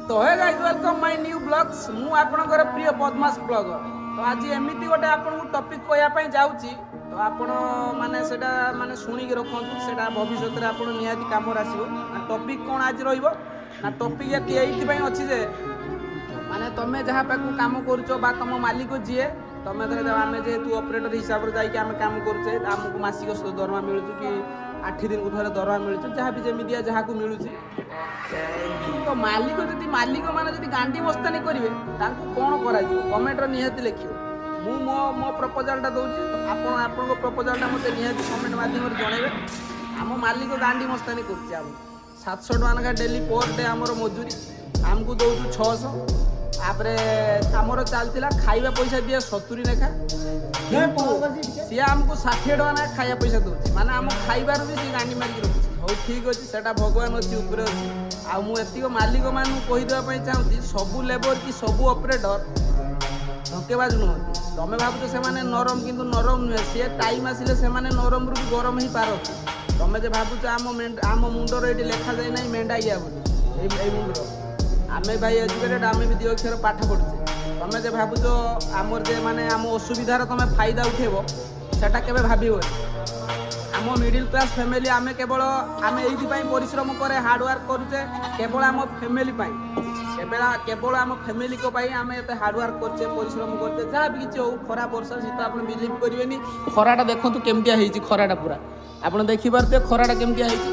ତ hey guys, welcome my new vlogs। ମୁଁ ଆପଣଙ୍କର ପ୍ରିୟ ବଦମାସ ବ୍ଲଗର। ତ ଆଜି ଏମିତି ଗୋଟେ ଆପଣଙ୍କୁ ଟପିକ୍ କହିବା ପାଇଁ ଯାଉଛି, ତ ଆପଣ ମାନେ ସେଇଟା ମାନେ ଶୁଣିକି ରଖନ୍ତୁ, ସେଇଟା ଭବିଷ୍ୟତରେ ଆପଣ ନିହାତି କାମରେ ଆସିବ। ଟପିକ୍ କ'ଣ ଆଜି ରହିବ ନା, ଟପିକ୍ ଏଠି ଏଇଥିପାଇଁ ଅଛି ଯେ ମାନେ ତମେ ଯାହା ପାଖକୁ କାମ କରୁଛ ବା ତମ ମାଲିକ ଯିଏ, ତମେ ଧର ଆମେ ଯେହେତୁ ଅପରେଟର ହିସାବରେ ଯାଇକି ଆମେ କାମ କରୁଛେ, ଆମକୁ ମାସିକ ଦରମା ମିଳୁଛି କି 8 ଦିନକୁ ଥରେ ଦରମା ମିଳୁଛି, ଯାହା ବି ଯେମିତିଆ ଯାହାକୁ ମିଳୁଛି। ତ ମାଲିକ ଯଦି, ମାଲିକ ମାନେ ଯଦି ଗାଣ୍ଡି ମସ୍ତାନି କରିବେ, ତାଙ୍କୁ କ'ଣ କରାଯିବ, କମେଣ୍ଟରେ ନିହାତି ଲେଖିବ। ମୁଁ ମୋ ମୋ ପ୍ରପୋଜାଲଟା ଦେଉଛି, ତ ଆପଣ ଆପଣଙ୍କ ପ୍ରପୋଜାଲଟା ମୋତେ ନିହାତି କମେଣ୍ଟ ମାଧ୍ୟମରେ ଜଣାଇବେ। ଆମ ମାଲିକ ଗାଣ୍ଡି ମସ୍ତାନି କରୁଛି ଆମକୁ। 700 ଟଙ୍କା ଲେଖା ଡେଲି ପର୍ ଡେ ଆମର ମଜୁରୀ, ଆମକୁ ଦେଉଛୁ 600। ତାପରେ ଆମର ଚାଲିଥିଲା ଖାଇବା ପଇସା ଦିଏ 70 ଲେଖା, କିନ୍ତୁ ସିଏ ଆମକୁ 60 ଟଙ୍କା ଲେଖା ଖାଇବା ପଇସା ଦେଉଛି। ମାନେ ଆମ ଖାଇବାରୁ ବି ସିଏ ଗାଣ୍ଡି ମାରିକି ରଖୁଛି। ହଉ, ଠିକ୍ ଅଛି, ସେଟା ଭଗବାନ ଅଛି, ଉପରେ ଅଛି। ଆଉ ମୁଁ ଏତିକ ମାଲିକମାନଙ୍କୁ କହିଦେବା ପାଇଁ ଚାହୁଁଛି, ସବୁ ଲେବର କି ସବୁ ଅପରେଟର ଧୋକେବାଜ ନୁହନ୍ତି। ତମେ ଭାବୁଛ ସେମାନେ ନରମ, କିନ୍ତୁ ନରମ ନୁହେଁ। ସିଏ ଟାଇମ୍ ଆସିଲେ ସେମାନେ ନରମରୁ ବି ଗରମ ହେଇପାରନ୍ତି। ତମେ ଯେ ଭାବୁଛ ଆମ ମୁଣ୍ଡର ଏଇଠି ଲେଖାଯାଇ ନାହିଁ ମେଣ୍ଡାଇଆ ବୋଲି, ଏଇ ମୁଣ୍ଡର ଆମେ ଭାଇ ଏଜୁକେଟେଡ୍, ଆମେ ବି 2 ଅକ୍ଷର ପାଠ ପଢ଼ୁଛେ। ତମେ ଯେ ଭାବୁଛ ଆମର ଯେ ମାନେ ଆମ ଅସୁବିଧାର ତମେ ଫାଇଦା ଉଠେଇବ, ସେଟା କେବେ ଭାବିବନି। ଆମ ମିଡ଼ିଲ୍ କ୍ଲାସ୍ ଫ୍ୟାମିଲି, ଆମେ କେବଳ ଆମେ ଏଇଥିପାଇଁ ପରିଶ୍ରମ କରେ, ହାର୍ଡ଼ୱାର୍କ କରୁଛେ କେବଳ ଆମ ଫ୍ୟାମିଲି ପାଇଁ। କେବଳ କେବଳ ଆମ ଫ୍ୟାମିଲିଙ୍କ ପାଇଁ ଆମେ ଏତେ ହାର୍ଡ଼ୱାର୍କ କରୁଛେ, ପରିଶ୍ରମ କରୁଛେ। ଯାହା ବି କିଛି ହଉ, ଖରା, ବର୍ଷା, ଶୀତ, ଆପଣ ବିଲିଭ୍ କରିବେନି, ଖରାଟା ଦେଖନ୍ତୁ କେମିତିଆ ହେଇଛି। ଖରାଟା ପୁରା ଆପଣ ଦେଖିପାରୁଥିବେ ଖରାଟା କେମିତିଆ ହେଇଛି।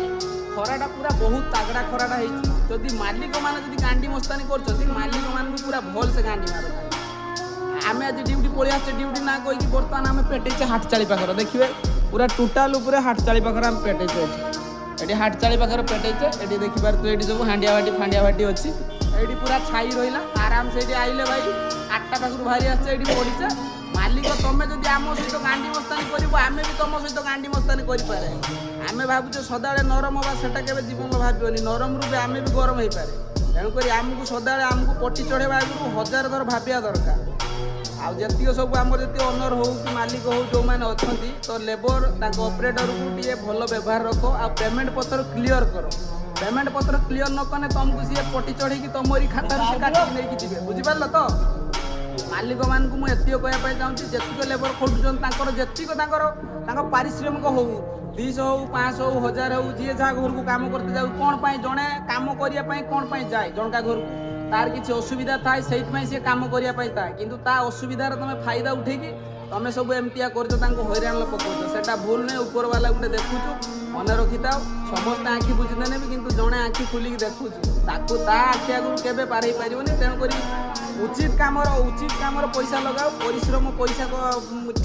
ଖରାଟା ପୁରା ବହୁତ ତାଗଡ଼ା ଖରାଟା ହେଇଛି। ଯଦି ମାଲିକମାନେ ଯଦି ଗାଣ୍ଡି ମସ୍ତାନି କରୁଛନ୍ତି, ମାଲିକମାନଙ୍କୁ ପୁରା ଭଲସେ ଗାଣ୍ଡି ମାରନ୍ତି। ଆମେ ଆଜି ଡ୍ୟୁଟି ପଳେଇ ଆସିଛେ। ଡ୍ୟୁଟି ନା କହିକି ବର୍ତ୍ତମାନ ଆମେ ପେଟେଇଛେ ହାଟଚାଳି ପାଖରେ। ଦେଖିବେ, ପୁରା ଟୋଟାଲ ଉପରେ ହାଟଚାଳି ପାଖରେ ଆମେ ପେଟେଇଛେ। ଏଠି ଏଠି ହାଟଚାଳି ପାଖରେ ପେଟେଇଛେ। ଏଠି ଦେଖିପାରୁଥିବେ, ଏଠି ସବୁ ହାଣ୍ଡିଆ ବାଟି ଫାଣ୍ଡିଆ ବାଟି ଅଛି। ଏଇଠି ପୁରା ଛାଇ ରହିଲା, ଆରାମସେ ଏଇଠି ଆଇଲେ ଭାଇ 8ଟା ପାଖରୁ ବାହାରି ଆସିଛେ, ଏଇଠି ପଡ଼ିଛେ। ମାଲିକ, ତମେ ଯଦି ଆମ ସହିତ ଗାଣ୍ଡି ମସ୍ତାନି କରିବ, ଆମେ ବି ତମ ସହିତ ଗାଣ୍ଡି ମସ୍ତାନି କରିପାରେ। ଆମେ ଭାବୁଛେ ସଦାବେଳେ ନରମ ହବା, ସେଟା କେବେ ଜୀବନ ଭାବିବନି। ନରମରୁ ବି ଆମେ ବି ଗରମ ହେଇପାରେ। ତେଣୁକରି ଆମକୁ ସଦାବେଳେ ଆମକୁ ପଟି ଚଢ଼େଇବା ଆଗରୁ ହଜାର ଥର ଭାବିବା ଦରକାର। ଆଉ ଯେତିକ ସବୁ ଆମର ଯେତିକି ଓନର ହଉ କି ମାଲିକ ହଉ, ଯେଉଁମାନେ ଅଛନ୍ତି, ତ ଲେବର ତାଙ୍କ ଅପରେଟରକୁ ଟିକେ ଭଲ ବ୍ୟବହାର ରଖ ଆଉ ପେମେଣ୍ଟ ପତ୍ର କ୍ଲିଅର କର। ପେମେଣ୍ଟ ପତ୍ର କ୍ଲିଅର ନ କଲେ ତମକୁ ସିଏ ପଟି ଚଢ଼େଇକି ତମରି ଖାତାରୁ ସେ କାଟିକି ନେଇକି ଯିବେ। ବୁଝିପାରିଲ ତ? ମାଲିକମାନଙ୍କୁ ମୁଁ ଏତିକି କହିବା ପାଇଁ ଚାହୁଁଛି, ଯେତିକ ଲେବର ଖଟୁଛନ୍ତି, ତାଙ୍କର ଯେତିକ ତାଙ୍କର ତାଙ୍କ ପାରିଶ୍ରମିକ ହଉ, 200 ହଉ, 500 ହଉ, 1000 ହଉ, ଯିଏ ଯାହା ଘରକୁ କାମ କରତେ ଯାଉ, କ'ଣ ପାଇଁ ଜଣେ କାମ କରିବା ପାଇଁ କ'ଣ ପାଇଁ ଯାଏ ଜଣକା ଘରକୁ? ତାର କିଛି ଅସୁବିଧା ଥାଏ, ସେଇଥିପାଇଁ ସିଏ କାମ କରିବା ପାଇଁ ଥାଏ। କିନ୍ତୁ ତା ଅସୁବିଧାର ତମେ ଫାଇଦା ଉଠେଇକି ତମେ ସବୁ ଏମିତିଆ କରୁଛ, ତାଙ୍କୁ ହଇରାଣ ପକଉଛ, ସେଟା ଭୁଲ ନୁହେଁ। ଉପରବାଲା ଗୋଟେ ଦେଖୁଛୁ, ମନେ ରଖିଥାଅ। ସମସ୍ତେ ଆଖି ବୁଝିଦେଲେ ବି କିନ୍ତୁ ଜଣେ ଆଖି ଖୋଲିକି ଦେଖୁଛୁ, ତାକୁ ତା ଆଖି ଆଗରୁ କେବେ ପାର ହେଇପାରିବନି। ତେଣୁକରି ଉଚିତ କାମର ପଇସା ଲଗାଅ, ପରିଶ୍ରମ ପଇସା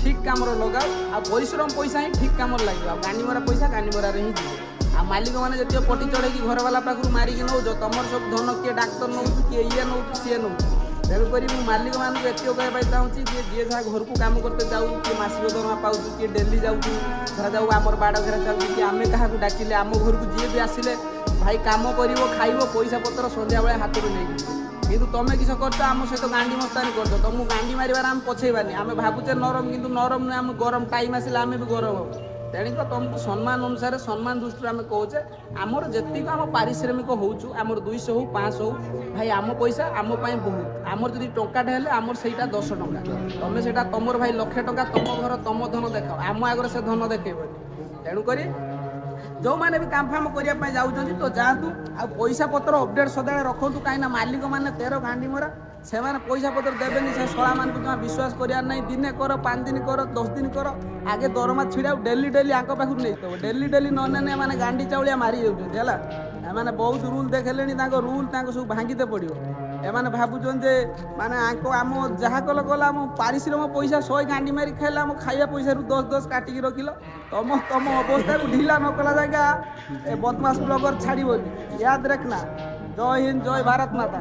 ଠିକ୍ କାମରେ ଲଗାଅ। ଆଉ ପରିଶ୍ରମ ପଇସା ହିଁ ଠିକ୍ କାମରେ ଲାଗିବ, ଆଉ ଗାଣ୍ଡିମରା ପଇସା ଗାଣ୍ଡିମରାରେ ହିଁ ଯିବ। ଆଉ ମାଲିକମାନେ ଯେତିକି ପଟି ଚଢ଼େଇକି ଘରବାଲା ପାଖରୁ ମାରିକି ନେଉଛ, ତମର ସବୁ ଧନ କିଏ ଡାକ୍ତର ନେଉଛୁ, କିଏ ଇଏ ନେଉଛୁ, ସିଏ ନେଉଛୁ। ତେଣୁକରି ମୁଁ ମାଲିକମାନଙ୍କୁ ଏତିକି କହିବା ପାଇଁ ଚାହୁଁଛି ଯେ ଯିଏ ଯାହା ଘରକୁ କାମ କରତେ ଯାଉ, କିଏ ମାସିକ ଦରମା ପାଉଛୁ, କିଏ ଡେଲି ଯାଉଛୁ, ଧରାଯାଉ ଆମର ବାଡ଼ ଘେରା ଚାଲୁଛି କି ଆମେ କାହାକୁ ଡାକିଲେ, ଆମ ଘରକୁ ଯିଏ ବି ଆସିଲେ ଭାଇ କାମ କରିବ, ଖାଇବ, ପଇସା ପତ୍ର ସନ୍ଧ୍ୟାବେଳେ ହାତରୁ ନେଇକି ଯିବ। କିନ୍ତୁ ତମେ କିସ କରୁଛ? ଆମ ସହିତ ଗାଣ୍ଡି ମସ୍ତାନି କରୁଛ। ତମକୁ ଗାଣ୍ଡି ମାରିବାର ଆମେ ପଛେଇବାନି। ଆମେ ଭାବୁଛେ ନରମ, କିନ୍ତୁ ନରମ ନୁହେଁ, ଆମେ ଗରମ। ଟାଇମ୍ ଆସିଲେ ଆମେ ବି ଗରମ ହବୁ। ତେଣିକି ତମକୁ ସମ୍ମାନ ଅନୁସାରେ, ସମ୍ମାନ ଦୃଷ୍ଟିରୁ ଆମେ କହୁଛେ, ଆମର ଯେତିକି ଆମ ପାରିଶ୍ରମିକ ହଉଛୁ, ଆମର 200 ହଉ, 500 ହଉ, ଭାଇ ଆମ ପଇସା ଆମ ପାଇଁ ବହୁତ। ଆମର ଯଦି ଟଙ୍କାଟେ ହେଲେ ଆମର ସେଇଟା 10 ଟଙ୍କା। ତମେ ସେଇଟା ତମର ଭାଇ ଲକ୍ଷେ ଟଙ୍କା, ତମ ଘର ତମ ଧନ ଦେଖାଅ, ଆମ ଆଗରେ ସେ ଧନ ଦେଖେଇବନି। ତେଣୁକରି ଯେଉଁମାନେ ବି କାମ ଫାମ କରିବା ପାଇଁ ଯାଉଛନ୍ତି ତ ଯାଆନ୍ତୁ, ଆଉ ପଇସା ପତ୍ର ଅପଡେଟ୍ ସଦାବେଳେ ରଖନ୍ତୁ। କାହିଁକିନା ମାଲିକମାନେ ତେର ଗାଣ୍ଡି ମରା, ସେମାନେ ପଇସା ପତ୍ର ଦେବେନି। ସେ ଶଳାମାନଙ୍କୁ ଜମା ବିଶ୍ୱାସ କରିବାର ନାହିଁ। ଦିନେ କର, 5 ଦିନ କର, 10 ଦିନ କର, ଆଗେ ଦରମା ଛିଡ଼ାଉ। ଡେଲି ଡେଲି ଆଙ୍କ ପାଖରୁ ନେଇଥିବ। ଡେଲି ଡେଲି ନ ନେନେ ଏମାନେ ଗାଣ୍ଡି ଚାଉଳିଆ ମାରି ଯାଉଛନ୍ତି। ହେଲା, ଏମାନେ ବହୁତ ରୁଲ୍ ଦେଖେଇଲେଣି, ତାଙ୍କ ରୁଲ୍ ତାଙ୍କୁ ସବୁ ଭାଙ୍ଗିତେ ପଡ଼ିବ। ଏମାନେ ଭାବୁଛନ୍ତି ଯେ ମାନେ ଆଙ୍କ ଆମ ଯାହା କଲ କଲ, ଆମ ପାରିଶ୍ରମ ପଇସା 100 ଗାଣ୍ଡି ମାରି ଖାଇଲେ, ଆମ ଖାଇବା ପଇସାରୁ 10 10 କାଟିକି ରଖିଲ। ତମ ତମ ଅବସ୍ଥାକୁ ଢିଲା ନ କଲା ଜାଗା ଏ ବଦମାସ ବ୍ଲଗର ଛାଡ଼ିବନି, याद रखना। ଜୟ ହିନ୍ଦ, ଜୟ ଭାରତ ମାତା।